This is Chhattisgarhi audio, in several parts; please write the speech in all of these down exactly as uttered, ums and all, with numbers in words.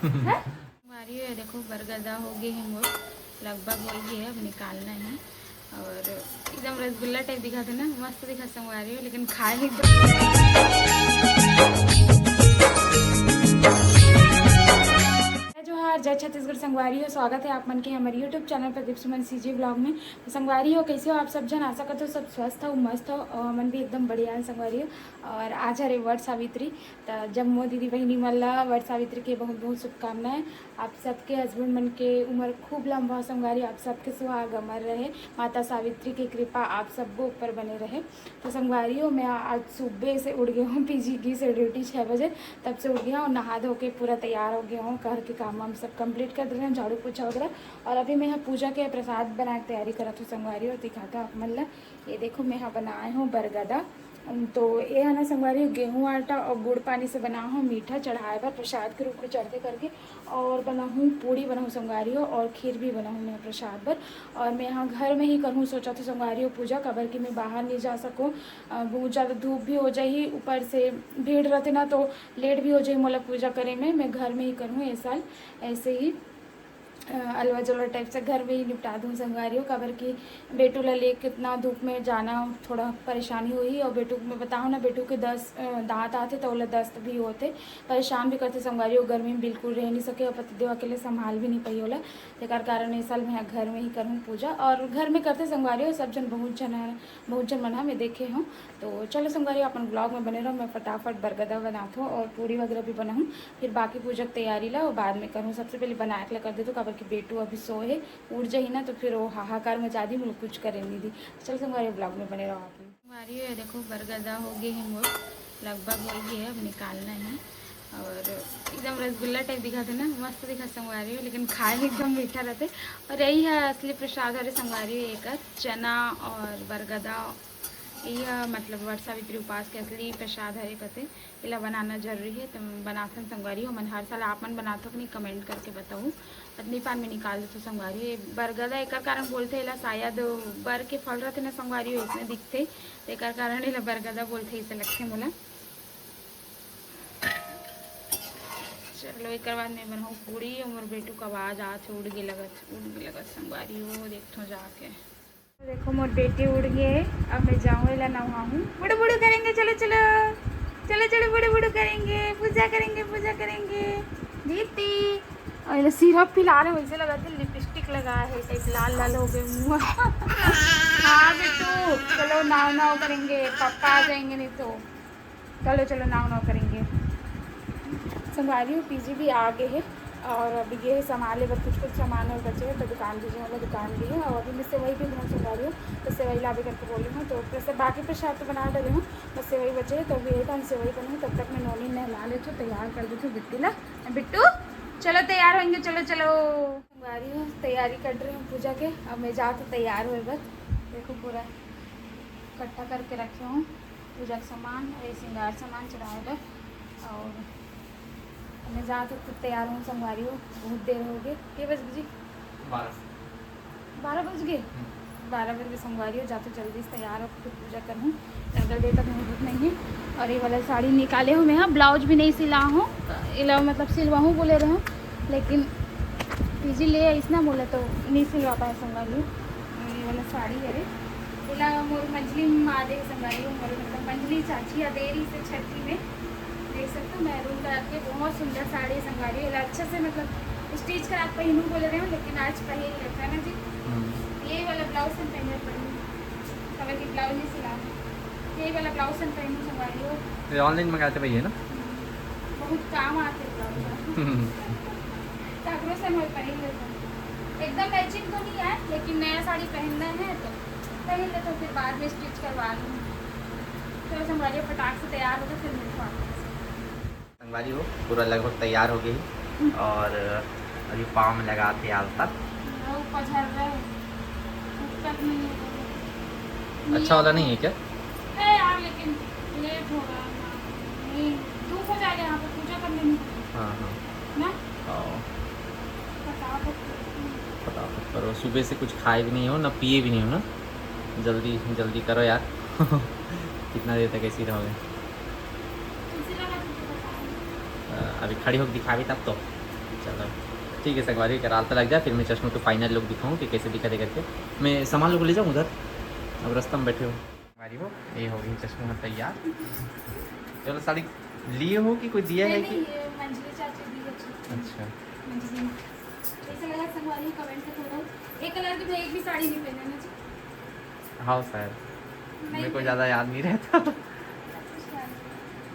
संगवारी हो, ये देखो बरगदा हो गए हे मोर, लगभग हो गए हे, अब निकालना है। और एकदम रसगुल्ला टाइप दिखत हे ना, मस्त दिखत संगवारी हो, लेकिन खाए में एकदम। जय जोहार, जय छत्तीसगढ़ संगवारी हो, स्वागत है आप मन के हमारे YouTube चैनल प्रदीप सुमन सीजी ब्लॉग में। तो संगवारी हो, कैसे हो आप सब जन? आशा करते हो सब स्वस्थ हो, मस्त हो, और हमन भी एकदम बढ़िया है संगवारी हो। और आज हरे वट सावित्री, त जम्मो दीदी बहिनी मन ला वट सावित्री के बहुत बहुत शुभकामनाएं। आप सबके हस्बैंड मन के उम्र खूब लंबा हो संगवारी, आप सबके सुहाग अमर रहे, माता सावित्री की कृपा आप सबको ऊपर बने रहे। तो संगवारी हो, मैं आज सुबह से उठ गई हूँ, पीजी की से ड्यूटी छः बजे, तब से उठ गया हूँ, नहा धो के पूरा तैयार हो गया हूँ, घर के काम वाम सब कंप्लीट कर दे रहे हैं, झाड़ू पोछा वगैरह। और अभी मैं यहाँ पूजा के प्रसाद बनाए के तैयारी करत हूँ संगवारी हो, और दिखाता हूँ आप मन ला। ये देखो, मैं यहाँ बनाए हूँ बरगदा। तो ये है ना संगवारी हो, गेहूं आटा और गुड़ पानी से बना हूँ मीठा चढ़ाए बर प्रसाद के रूप में चढ़ते करके। और बना हूँ पूड़ी, बना हूँ संगवारी हो, और खीर भी बना हूँ मैं प्रसाद बर। और मैं यहाँ घर में ही करूँ सोचा था संगवारी हो पूजा, काबर कि मैं बाहर नहीं जा सकूँ। अ, बहुत ज़्यादा धूप भी हो जाही, ऊपर से भीड़ रहते ना, तो लेट भी हो जाही मोला पूजा करे में। मैं घर में ही करूँ ये साल ऐसे ही। अ, अलवा जलवा टाइप से घर में ही निपटा दूँ संगवारी हो, काबर कि बेटू ला लेके इतना धूप में जाना थोड़ा परेशानी होही। और बेटू, मैं बताऊँ ना, बेटू के दस, अ, दांत आथे, तो ओला दस्त भी होथे, परेशान भी करथे संगवारी हो, गर्मी में बिल्कुल रह नहीं सके, और पतिदेव अकेले संभाल भी नहीं पाई ओला। तेकर कारण इस साल मैं घर में ही करूँ पूजा, और घर में करथे संगवारी हो सब जन, बहुत जन, बहुत जन मन ह मैं देखे हूँ। तो चलो संगवारी हो, अपन ब्लॉग में बने रहो, मैं फटाफट बरगदा बनाथो और पूड़ी वगैरह भी बनाहूँ। फिर बाकी पूजा के तैयारी ला वो बाद में करूँ। सबसे पहले बनाए के ला कर देथो, काबर कि बेटू अभी सोए हे, उठ जाही ना तो फिर वो हाहाकार मचा दी, मुझे कुछ करे नहीं दी। चल संगवारी, ब्लॉग में बने रहो आप। संगवारी हो, ये देखो बरगदा हो गए हे मोर, लगभग हो गए हे, अब निकालना है। और एकदम रसगुल्ला टाइप दिखत हे ना, मस्त दिखत संगवारी हो, लेकिन खाए में एकदम मीठा रहते। और यही है असली प्रसाद हरे संगवारी हो, एकर चना और बरगदा, यही है मतलब वट सावित्री उपास के असली प्रसाद हरे कथे। एला बनाना जरूरी है, तो बनाथन संगवारी हो। मन हर साल आप मन बनाथो कि नहीं, कमेंट करके बताओ। पत्नी पान में निकाल देथो संगवारी हो। ये बरगदा एकर कारण बोलथे, एला शायद बर के फल रहथे ना संगवारी हो, इसने दिखथे, तो एकर कारण एला बरगदा बोलथे, इसे लगथे मोला। चलो, एकर बाद में बनाऊँ पूड़ी। और मोर बेटू का आवाज आथे, उड़ गे लगत, उड़ गे लगत संगवारी हो, देखथो जाके। देखो, मोर बेटी उड़ गए, अब मैं जाऊँ, एला नहाऊँ। बुड़ू बुड़ू करेंगे, चलो चलो, चलो चलो, बुड़ू बुड़ू करेंगे, पूजा करेंगे, पूजा करेंगे। दीदी, और ये सिरप पिला रहे, वैसे लगा थे लिपस्टिक लगा है, टाइप लाल लाल हो गए मुँह। हाँ बेटू, चलो नाव नाव करेंगे, पापा आ जाएंगे नहीं तो। चलो चलो, नाव नाव करेंगे। संगवारी हो, पीजी भी आ गए हैं और अभी ये है संभाले बर कुछ कुछ सामान और बचे हैं, तो दुकान भी जो है दुकान भी है। और अभी मैं सेवई भी बनाऊँ संगवारी हो, तो सेवई लाबे करके बोली हूँ। तो वैसे बाकी प्रसाद तो बना डाली हूँ, बस सेवई बचे है। तो अभी एक हम सेवई बनाऊँ, तब तक मैं नोनी नहला लेती हूँ, तैयार कर देती हूँ बिट्टी ला। बिट्टू, चलो तैयार होंगे, चलो चलो। संगवारी हो, तैयारी कर रही हूँ पूजा के। अब मैं जात हूँ तैयार होए बर। देखो पूरा इकट्ठा करके रखे हूँ पूजा के सामान, ये श्रृंगार सामान चढ़ाए बर। और मैं जात हूँ, खुद तैयार हूँ संगवारी हो, बहुत देर हो गए। के बज गए जी? बारह। बारह बज गए। बारह बज गए संगवारी हो, जाते जल्दी से तैयार हो, फिर पूजा करहूँ। ज़्यादा देर तक मुहूर्त नहीं है। और ये वाला साड़ी निकाले हूँ मैं, हाँ, ब्लाउज भी नहीं सिला हूँ, इला मतलब सिलवाहूँ बोले रहे हूँ, लेकिन पीजी ले आइस ना बोले तो नहीं सिलवा पाए संगवारी हो। ये वाला साड़ी है रे, इला मोर मंझली माँ दे संगवारी हो, मोर मतलब मंझली चाची या देरी से छठी में देख सकते हो, मैरून कलर के बहुत सुंदर साड़ी है संगवारी हो। इला अच्छे से मतलब स्टिच करा के पहनू बोले रहे हो, लेकिन आज पहन लेता है ना जी। हम्म। ये वाला ब्लाउज हम पहने पड़ी, कवर की ब्लाउज नहीं सिला, ये वाला ब्लाउज हम पहनू संगवारी हो। ये ऑनलाइन मंगाते भैया ना? हम्म। बहुत काम आते ब्लाउज। हम्म। काकरो से मैं पहन लेता हूँ, एकदम मैचिंग तो नहीं है, लेकिन नया साड़ी पहनना है तो पहन लेता हूँ, फिर बाद में स्टिच करवा लूँ। चलो संगवारी, फटाक से तैयार होकर फिर मिलते हैं आपसे। संगवारी हो, पूरा लगभग तैयार हो गई और अभी पाँव में लगाते आलता। वो पझर रहे हैं, ऊपर में नहीं हो रहा। अच्छा वाला नहीं है क्या? है यार, लेकिन लेट हो रहा है ना। नहीं, धूप हो जाएगा यहाँ पे पूजा करने में। हाँ, हाँ। ना? हाँ। फटाफट करती हूँ। फटाफट करो, सुबह से कुछ खाए भी नहीं हो ना, पिए भी नहीं हो ना, जल्दी जल्दी करो यार। कितना देर तक ऐसे ही रहोगे? तुलसी लगा दीजिए, बताओ। अ, अभी खड़ी होके दिखावी तब तो। चलो, ठीक है संगवारी, कराल तो लग जाए, फिर मैं चश्मे को फाइनल लुक दिखाऊँ कि कैसे दिखा दे करके। मैं सामान लोग ले जाऊँ उधर, अब रास्ता में बैठे हो। संगवारी हो, ये हो गई चश्मे में तैयार। चलो, साड़ी लिए हो कि कोई दिया है नहीं, कि? ये मंजली चाची दी है। अच्छा। मंजली माँ। ऐसे लगा संगवारी कमेंट में थोड़ा, एक कलर की मैं एक भी साड़ी नहीं पहने ना जी। हाँ सर, नहीं मेरे को पहने। ज़्यादा याद नहीं रहता। अच्छा,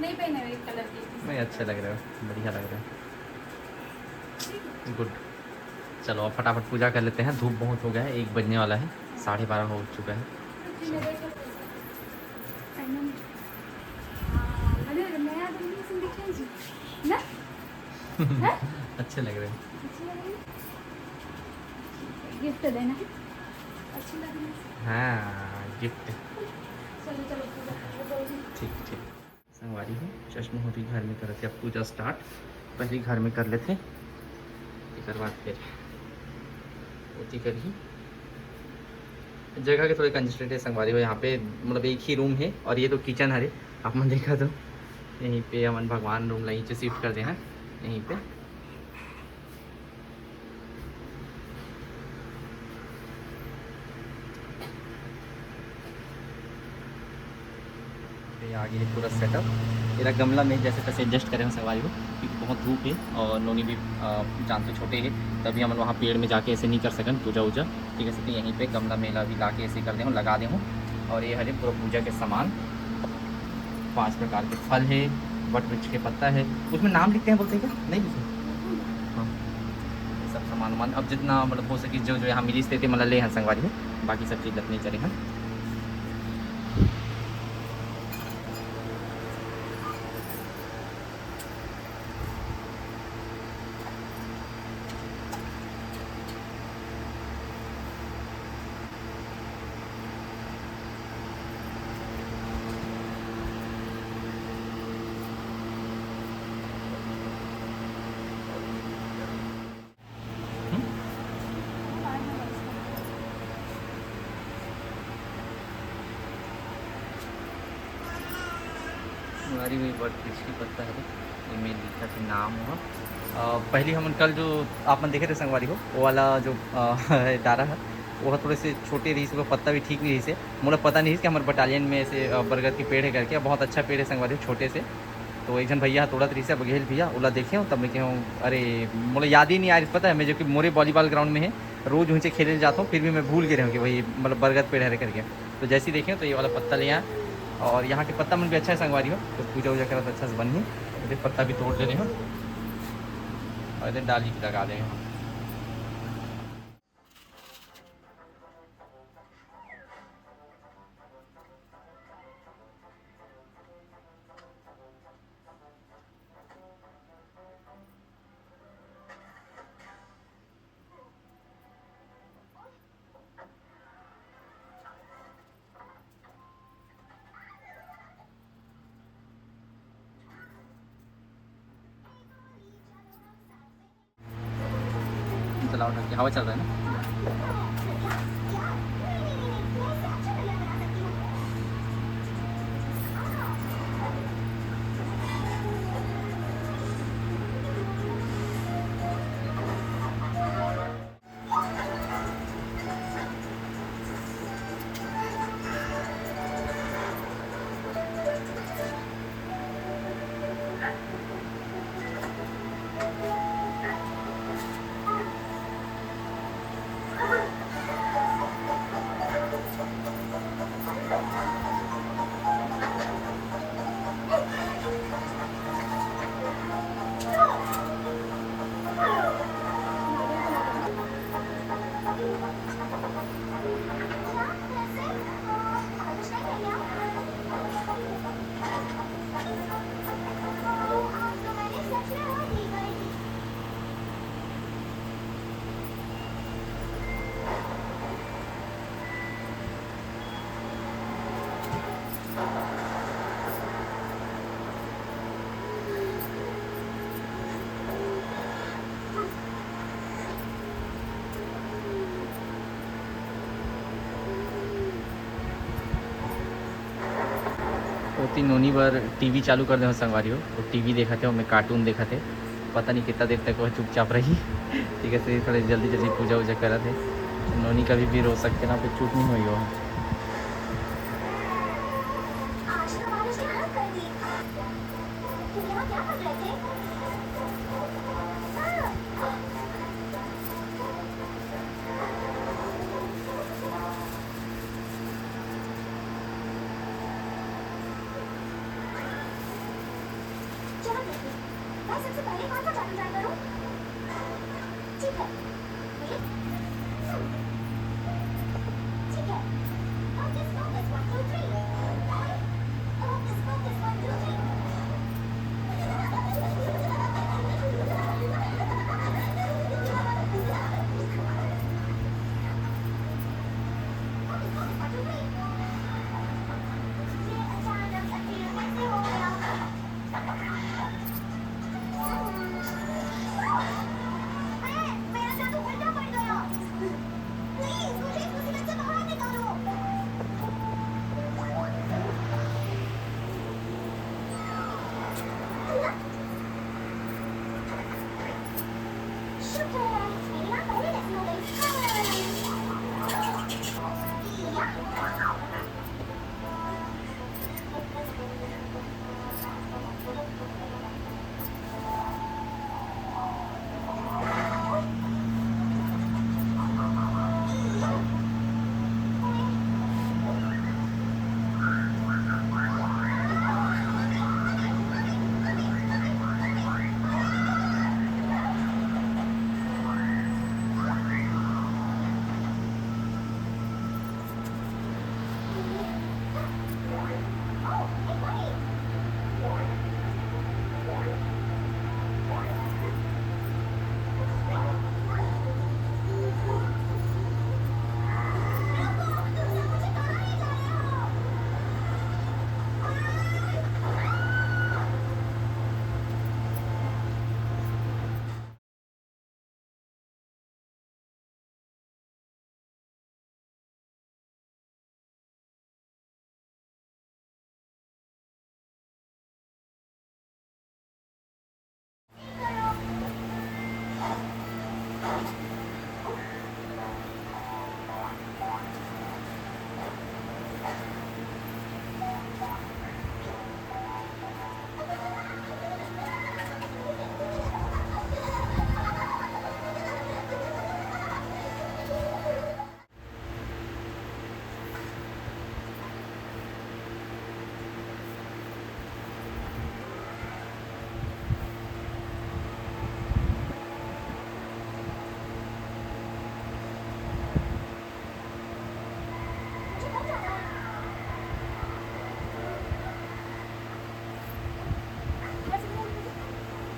नहीं पहने हुए एक कलर की। नहीं, अच्छे लग रहे हो, बढ़िया लग रहे हो। गुड। चलो, अब फटाफट पूजा कर लेते हैं, धूप बहुत हो गया है, एक बजने वाला है, साढ़े बारह हो चुका है। हाँ, अरे, नया आदमी से दिखाई जी। ना? हैं? अच्छे लग रहे हैं। अच्छे लग रहे हैं। गिफ्ट देना है। अच्छे लग रहे हैं। हाँ, गिफ्ट। चलो, चलो, पूजा कर लो, जल्दी। ठीक, ठीक। संगवारी हो, चश्मा होती घर में करत हे, अब पूजा स्टार्ट पहले घर में कर लेते, एकर बाद फिर ओती करही। जगह के थोड़े कंजेस्टेड है संगवारी हो, यहाँ पे मतलब एक ही रूम है और ये तो किचन हरे, आप मन देखा तो यहीं पे हमन भगवान रूम ला यहीं से शिफ्ट कर दे हैं, यहीं पे। ये आगे है पूरा सेटअप। एला गमला में जैसे तैसे एडजस्ट करे हो संगवारी हो, क्योंकि बहुत धूप है और नोनी भी, अ, जान तो छोटे है, तभी हमन वहाँ पेड़ में जाके ऐसे नहीं कर सकन पूजा वूजा। ठीक है, तो यहीं पे गमला में ला भी ला के ऐसे कर दे हो, लगा दे हो। और ये हरे पूरा पूजा के सामान, पांच प्रकार के फल है, वट वृक्ष के पत्ता है, उसमें नाम लिखते हैं बोलते हैं क्या? नहीं लिखे। हाँ, ये सब सामान वामान अब जितना मतलब हो सके, जो जो यहाँ मिलिस तेते मतलब ले हैं संगवारी हो, बाकी सब चीज़ रखनी चाहिए हम। हमारी भी बड़ किस्ती पत्ता है, एमे लिखा थे नाम हुआ। पहली हमन कल जो आप मन देखे थे संगवारी हो, वो वाला जो, अ, डारा है, वो थोड़े से छोटे रहिस, ओकर पत्ता भी ठीक नहीं रहिस हे। मोला पता नहीं रहिस कि हमर बटालियन में ऐसे, अ, बरगद के पेड़ है करके। बहुत अच्छा पेड़ है संगवारी हो, छोटे से। तो एक झन भैया तोड़त रहिस हे, बघेल भैया, ओला देखे हूँ, तब मैं कहे हूँ, "अरे, मोला याद ही नहीं आ रहिस, पता है, मैं जो कि मोरे वॉलीबॉल ग्राउंड में है, रोज उहिंचे खेले जाता हूँ, फिर भी मैं भूल गए रहूँ कि वही मतलब बरगद पेड़ हरे करके।" तो जैसे ही देखे हूँ तो ये वाला पत्ता ले आया, और यहाँ के पत्ता मन भी अच्छा है संगवारी हो, तो पूजा वूजा करा तो अच्छा से बन ही। तो पत्ता भी तोड़ ले रहे हो और इधर डाली लगा दे रहे हो। चलाओ, ठीक है, हवा चल रहा है ना। ओती नोनी बर टीवी चालू कर दे हो संगवारी हो, वो टीवी देखत हे, ओमे कार्टून देखत हे। पता नहीं कितना देर तक वो चुपचाप रही। ठीक है, फिर थोड़ी जल्दी जल्दी पूजा वूजा करत हे। नोनी कभी भी रो सकते ना, फिर चुप नहीं हुई वो। चलो देखते हैं, मैं सबसे पहले कौन सा जादू ट्राई करूं? ठीक है, ये, ठीक है। Now just focus, one, two, three. Focus, focus, one, two, three. Focus, focus, one, two, three. ये अचानक अकेले कैसे हो गया? मेरा जादू उल्टा पड़ गया। प्लीज, मुझे इस मुसीबत से बाहर निकालो। शुक्र है, मेरी आँख पहले जैसी हो गई।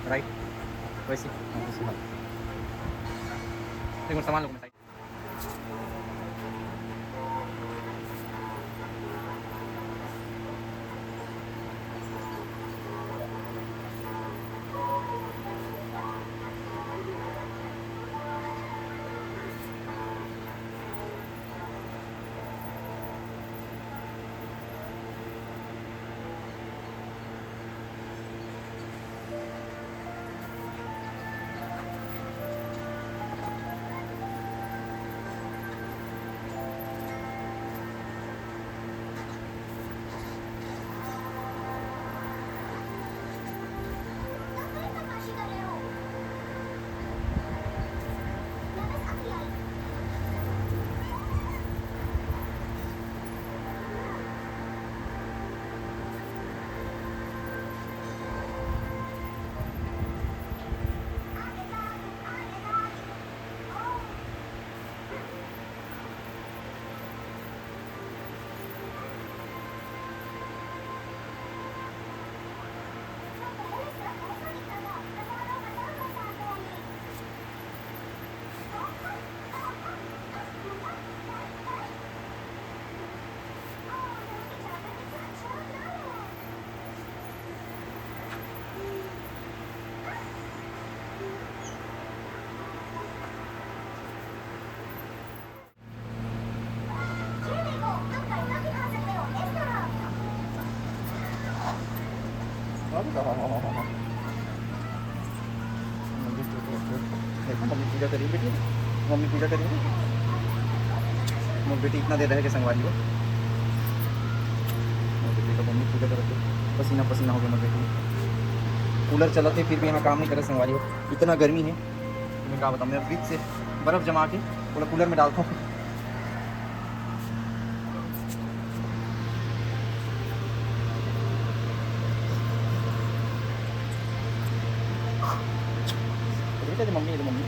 राइट, वैसे, हाँ, वैसे, हाँ। एक मिनट, सामान लो, मैं साइड। पूजा करी बेटी, मम्मी पूजा करी। मोर बेटी इतना देर रह के संगवारी हो, मोर बेटी का मम्मी पूजा करत हे। पसीना पसीना हो गया मोर बेटी। कूलर चलत हे फिर भी यहाँ काम नहीं करे संगवारी हो, इतना गर्मी है। मैं का बताऊँ, मैं फ्रिज से बर्फ जमा के पूरा कूलर में डालता हूँ। ये तो मम्मी, ये तो मम्मी।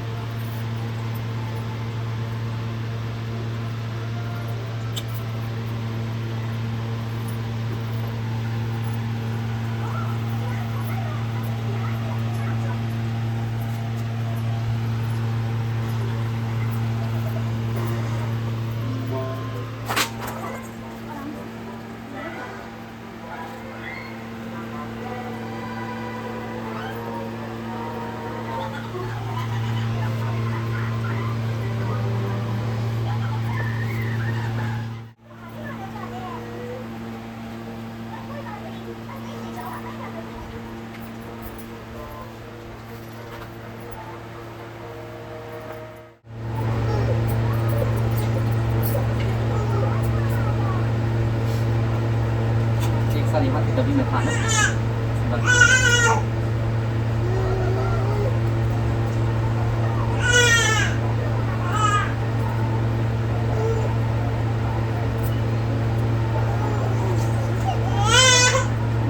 एक साल यहाँ की तभी मैं था ना।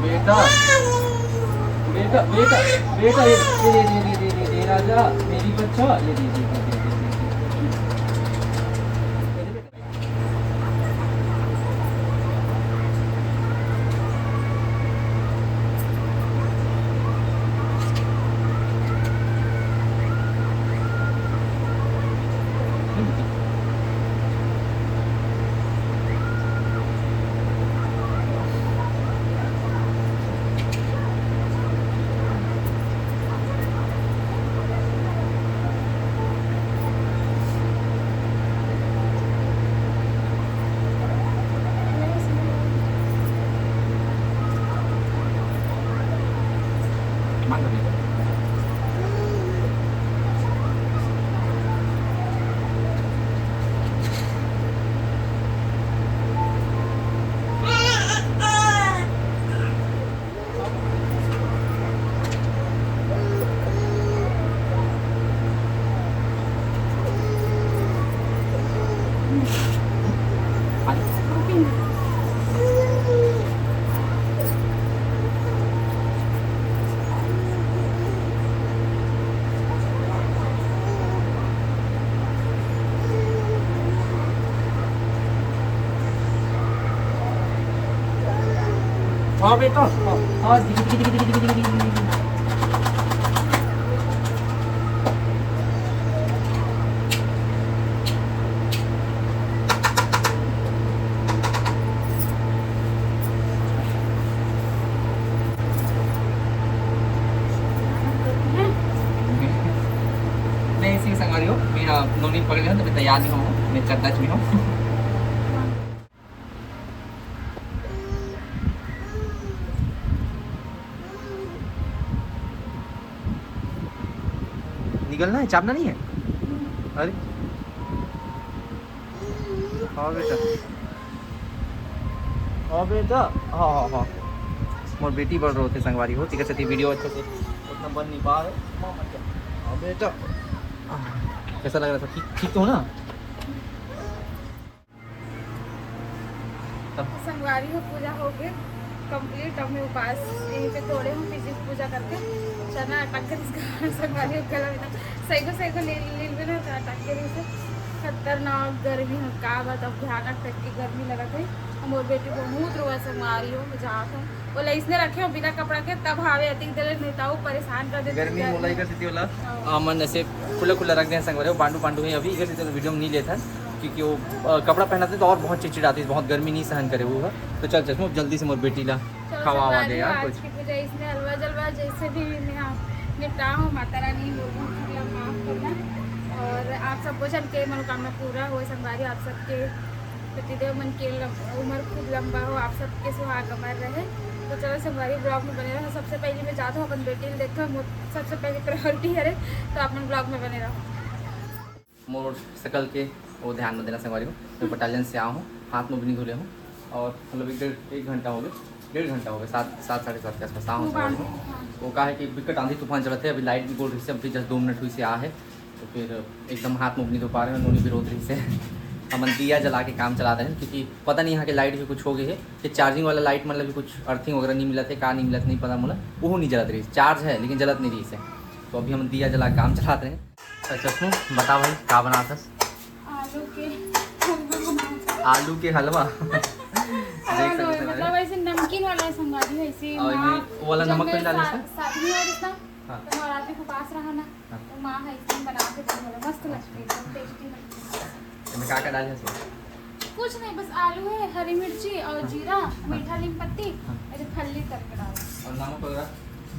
बेटा, बेटा, बेटा, बेटा, ये, ये, ये राजा, मेरी बच्चा, ये, ये, ये। हाँ बेटा, हाँ, हाँ, धीरे, धीरे, धीरे। मैं इसी में संगवारी हूँ, मेरा नोनी पकड़ लिया, तो मैं तैयार नहीं हूँ, मैं चद्दच में हूँ। निकलना है, चापना नहीं है। अरे हाँ बेटा, हाँ बेटा, हाँ, हाँ, हाँ। मोर बेटी बड़ रोथे संगवारी हो, तेकर सेती वीडियो अच्छे से उतना बन नहीं पा रहे। हाँ बेटा, कैसा लग रहा था? ठीक, ठीक तो हो ना? तब संगवारी हो, पूजा हो गए कंप्लीट। अब मैं उपास यहीं पे तोड़े हूँ, फिर पूजा करके चना अटक कर इसका संगवारी हो गला में सही को, सही को ले, ले लेना था अटक कर इसे। खतरनाक गर्मी हो, का बात, अब भयानक तक की गर्मी लगत है। मोर बेटी बहुत रोआ संगवारी हो, मैं जात हूँ, बोले इसने रखे हो बिना कपड़ा के, तब हावे अतिक देर नहीं तो परेशान कर देते गर्मी गर्मी। मोलाई कर देती वाला। हाँ। आ, मन ऐसे खुला खुला रख दे संगवारी हो, बांडू बांडू है अभी, इधर से तो वीडियो में नहीं लेता। क्योंकि वो, अ, कपड़ा पहनाते तो और बहुत चिड़चिड़ाती, बहुत गर्मी नहीं सहन करे वो है। तो चल चश्मो जल्दी से मोर बेटी ला चलो, खवा ववा दे यार आज कुछ। की पूजा इसने हलवा जलवा जैसे भी मैं निपटा हूँ। माता रानी लोगों को माफ करना और आप सबको जन के मनोकामना पूरा हो संगवारी। आप सबके पतिदेव मन के लम-, उम्र खूब लंबा हो, आप सबके सुहाग अमर रहे। तो चलो संगवारी ब्लॉग में बने रहो। सबसे पहले मैं जाता हूँ अपन बेटी ल देखो, मोर सबसे पहले प्रायोरिटी हरे, तो आप मन ब्लॉग में बने रहो। मोर शकल के वो ध्यान में देना संगवारी हो। मैं बटालियन से आया हूँ, हाथ मुंह भी नहीं धुले हूँ और मतलब एक डेढ़ एक घंटा हो गया, डेढ़ घंटा हो गया, सात सात साढ़े सात के आसपास आया हूँ संगवारी हो। वो का है कि बिकट आंधी तूफान चलत हे, अभी लाइट भी गोल रही से, अभी जस्ट दो मिनट हुई से आ है, तो फिर एकदम हाथ मुंह नहीं धो पा रहे हैं, नोनी भी रोत रही से। हमन दिया जला के काम चला रहे हैं क्योंकि पता नहीं यहाँ के लाइट भी कुछ हो गई है कि चार्जिंग वाला लाइट मतलब भी कुछ अर्थिंग वगैरह नहीं मिलत हे, का नहीं मिलत नहीं पता मोला, वो नहीं जलत रही, चार्ज है लेकिन जलत नहीं रही से। तो अभी हम दिया जला के काम चलाते हैं। अच्छा सुन, बता भाई का बनात हस? आलू के हलवा बनात हस। आलू के हलवा। देख सकते हैं मतलब ऐसे नमकीन वाला है संगवारी, ऐसे और माँ ये वो वाला जब नमक मेरे तो डाले सा-, से? शादी में आ रही ना, हाँ। तो नवरात्रि को उपास रहा ना, हाँ। तो माँ है इसमें बना के दे बोले, मस्त लगती है, एकदम टेस्टी लगती है। इसमें का का डाले हस? कुछ नहीं, बस आलू है, हरी मिर्ची और हाँ। जीरा, हाँ। मीठा नीम पत्ती, हाँ। ऐसे फल्ली करके डाला। और नमक वगैरह?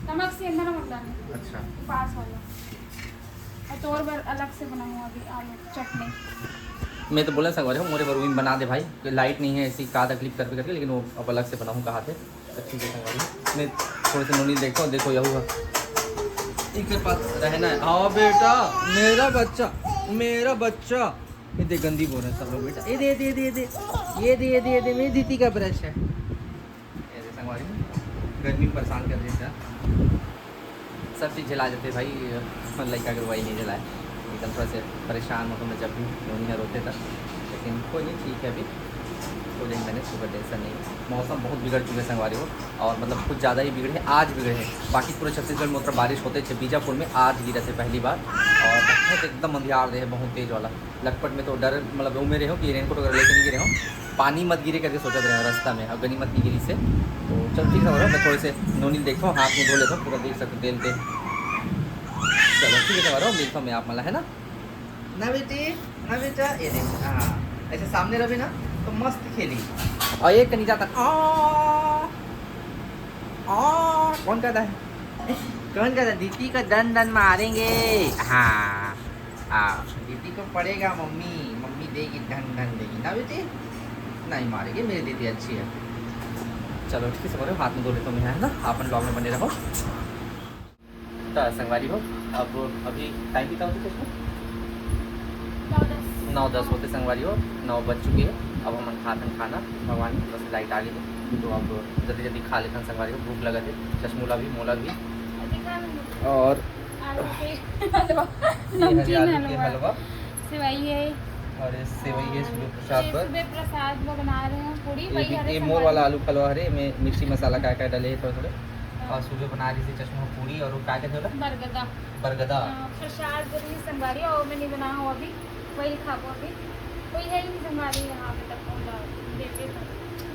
नमक से अंदर नमक डाले। अच्छा। उपास वाला। और तो और बार अलग से बनाऊँ अभी आलू चटनी। मैं तो बोला संगवारी हो, मोरे बर उही बना दे भाई, कि लाइट नहीं है, ऐसी का तकलीफ करके करके, लेकिन वो अब अलग से बनाऊँ कहा थे। तो ठीक है संगवारी, मैं थोड़े से नोनी देखता हूँ, देखो यहू है। इकर पास रहना है। आओ बेटा, मेरा बच्चा, मेरा बच्चा। ये दे गंदी बोल रहे हैं सब लोग बेटा। ये दे, ये दे, ये दे, ये दे, ये दे, ये दे, मेरी दीदी का ब्रश है। ये दे संगवारी, गर्मी में परेशान कर देता। सब चीज़ झेला जाते भाई, लड़का के रुआई नहीं झेलाए। एकदम थोड़ा से परेशान होता मैं जब भी नोनी यहाँ रोते था, लेकिन कोई नहीं, ठीक है, अभी हो जाएंगे मैनेज, कोई टेंशन नहीं। मौसम बहुत बिगड़ चुके हैं संगवारी हो, और मतलब कुछ ज़्यादा ही बिगड़े हैं, आज बिगड़े हैं। बाकी पूरे छत्तीसगढ़ में उतना बारिश होते थे, बीजापुर में आज गिरा थे पहली बार, और बहुत एकदम अंधियार रहे, बहुत तेज़ वाला। लखपत में तो डर, मतलब वो में रहे हो कि रेनकोट वगैरह लेके नहीं गिरे हो, पानी मत गिरे करके सोचत रहे हो रास्ता में, अब गनी मत नहीं गिरी से। तो चल ठीक है, मैं थोड़े से नोनी देखता हूँ, हाथ में धो लेता हूँ पूरा, देख सकते तेल पे। चलो ठीक है, मिलता हूँ मैं आप मला, है ना? ना बेटी, ना बेटा, ये देख, हाँ, ऐसे सामने रहे ना तो मस्त खेली। और एक कनी जाता, आ, आ, कौन कहता है? कौन कहता है? दीदी को दन दन मारेंगे। हाँ, हाँ, दीदी को पड़ेगा मम्मी, मम्मी देगी, धन धन देगी ना बेटी, नहीं मारेगी, मेरी दीदी अच्छी है। चलो ठीक है, सब हाथ में धो लेता हूँ मैं, है ना? आप अपन ब्लॉग में बने रहो। तो संगवारी हो, अब अभी टाइम कितना हो चुका है? नौ दस। नौ दस होते संगवारी हो, नौ बज चुके हैं। अब हमन खाथन खाना, भगवान की तरफ से लाइट आ गई है, तो अब जल्दी जल्दी खा लेथन संगवारी हो, भूख लगत है, चश्मूला भी, मोला भी। अभी खा लेंगे। और आलू के हलवा, ये है नमकीन आलू के हलवा। हलवा। सेवई है। और ये सेवई है और सुबह प्रसाद ये बर। सुबह प्रसाद वो बना रहे हैं, पूड़ी, ये वही भी, हरे ये मोर संगवारी। वाला आलू हलवा हरे, में मिर्ची मसाला का का डाले है थोड़ा थोड़ा। हाँ। और सुबह बना रही थी चश्मा पूड़ी और वो का कहते हैं? बरगदा। बरगदा। हाँ, प्रसाद रही संगवारी और मैं नहीं बना हूँ अभी, वही खाबो अभी। कोई है ही नहीं संगवारी यहाँ पे तक पहुँचा देते तो।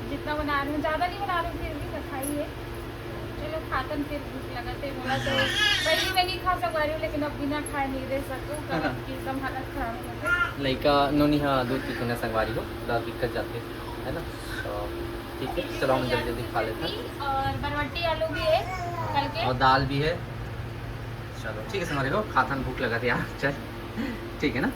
जितना बना रही हूँ, ज़्यादा नहीं बना रही हूँ, फिर भी रखा ही है। चलो खातन फिर भूख लगत है, बोला तो पहली मैं नहीं खा सकवा रही हूँ, लेकिन अब बिना खाए नहीं रह सकूँ, हाँ। कब की एकदम हालत खराब हो गई। लइका नोनी हा दूध पीथे ना संगवारी हो, थोड़ा दिक्कत जाते, है ना? तो ठीक है, चलो हम जल्दी जल्दी खा लेते हैं। और बरबट्टी आलू भी है कल के। और दाल भी है। चलो ठीक है संगवारी हो, खातन भूख लगत है यार, चल ठीक है ना।